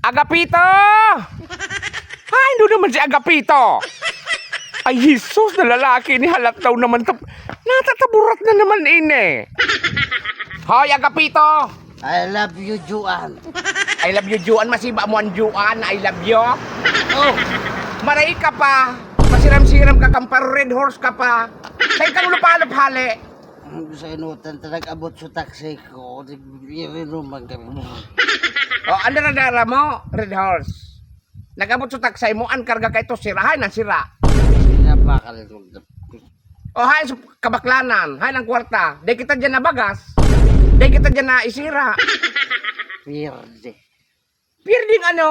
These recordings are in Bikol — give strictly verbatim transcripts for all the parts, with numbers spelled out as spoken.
Agapito! Ay, ano naman si Agapito? Ay, Jesus, na lalaki ni, halat daw naman tap-, natataburat na naman ini. Hoy, Agapito! I love you, Juan. I love you, Juan. Masiba mo ang Juan. I love you. Oh. Maray ka pa. Pasiram-siram ka, kamparo Red Horse ka pa. Sa ikang lupalop, hali. Ang sa inutan, ta nag-abot sa taxi ko. Di, irinuman kami. Oh, ano na dara mo, Red Horse? Nag-abot sa taksay mo, ang karga kay to, sira. Hay, nasira. Sira pa ka rin. O, hay, sa kabaklanan. Hay, ang kwarta. Di kita dyan nabagas. Di kita dyan naisira. Pierde. Pierdeng ano?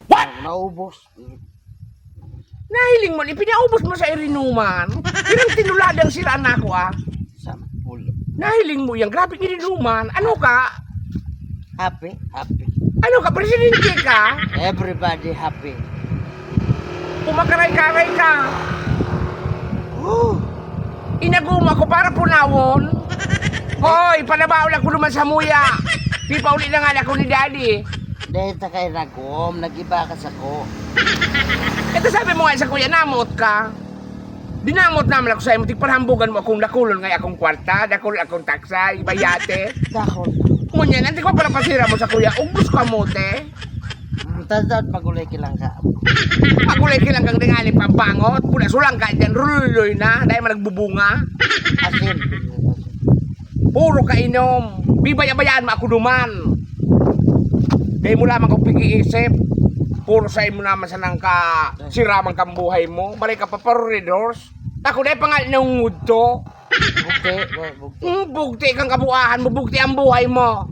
What? Naubos. Nahiling mo, ipinaubos mo sa irinuman. Pirang tinuladang sira na ako, ah. Sampul. Nahiling mo yan. Grabe irinuman. Ano ka? Happy? Happy. Ano ka? Presidente ka? Everybody happy. Pumakaray-karay ka. Woo! Inaguma ko para punawon. Hoy, panabaon ako naman sa muya. Di pa uli na nga ako ni Daddy. Dahil ta kay nagom, nag-iba ka sa ko. Ito sabi mo nga sa kuya, namot ka. Dinamot naman ako sa imo, tigparhambugan mo akong dakulon ngay akong kwarta, dakul akong taksay, bayate. Dakul. Ngunyan, anti ko pala pasira mo sa kuya, ubos ka mo, te. Ang tadad, magulay kilang ka. Magulay kilang kang dingali pambangot, pula sulang ka dyan, rululoy na, dahil man nagbubunga. Asin. Puro kainom, bibaya-bayaan mo ako duman. Dahil mo lamang kong pag-iisip, puro sa imo naman sanang ka, siraman kang buhay mo, balik ka pa, paro Red Horse. Ako na pangal na ungod to. Bugti, bu-, bugti. Hmm, bugti kang kabuahan mo, bugti ang buhay mo.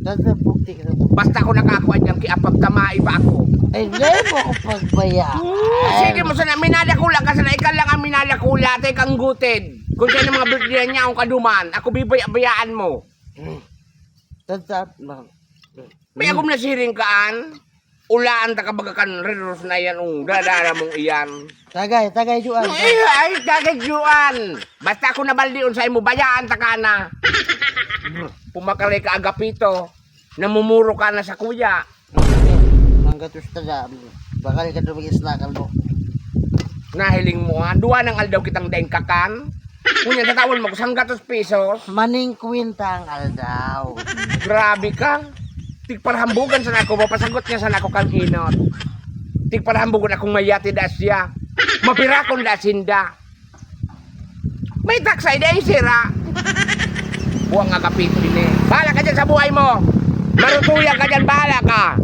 Dada, bugti ka na. Basta ako nakakuha dyan, kiapagtamai pa ako. Ay, hindi mo ako pagbaya. Hmm, sige mo sana, minadakula ka sana, ikaw lang ang minadakula, at ikang gutid. Kung saan ang mga birthday niya, akong kaduman, ako bibaya-bayaan mo. Dada, ma-, May agom na siring kaan. Ulaan ta ka baga kan Red Horse na iyan, oh, dadara mong iyan. Tagay, tagay, Juan. Eh, ay, tagay, Juan. Basta ako nabaldion sa imo, bayaan ta ka na. Pumakaray ka, Agapito. Namumuro ka na sa kuya. Ang gatos taga, bakal ka dumigis na kalbo. Nahiling mo, ha? Duwa ng aldaw kitang daing kakan. Ngunyan, tatawan mo ko sanggatos pesos. Maning kwenta ang aldaw. Grabe ka. Tigparhambugan sana ako, mapasagot niya sana ako kang inot. Tigparhambugan akong mayati da siya. Mapirakon da sinda. May taksay da sira. Buwang nga kapito ini. Bahala ka dyan sa buhay mo. Marutuyan ka dyan, bahala ka.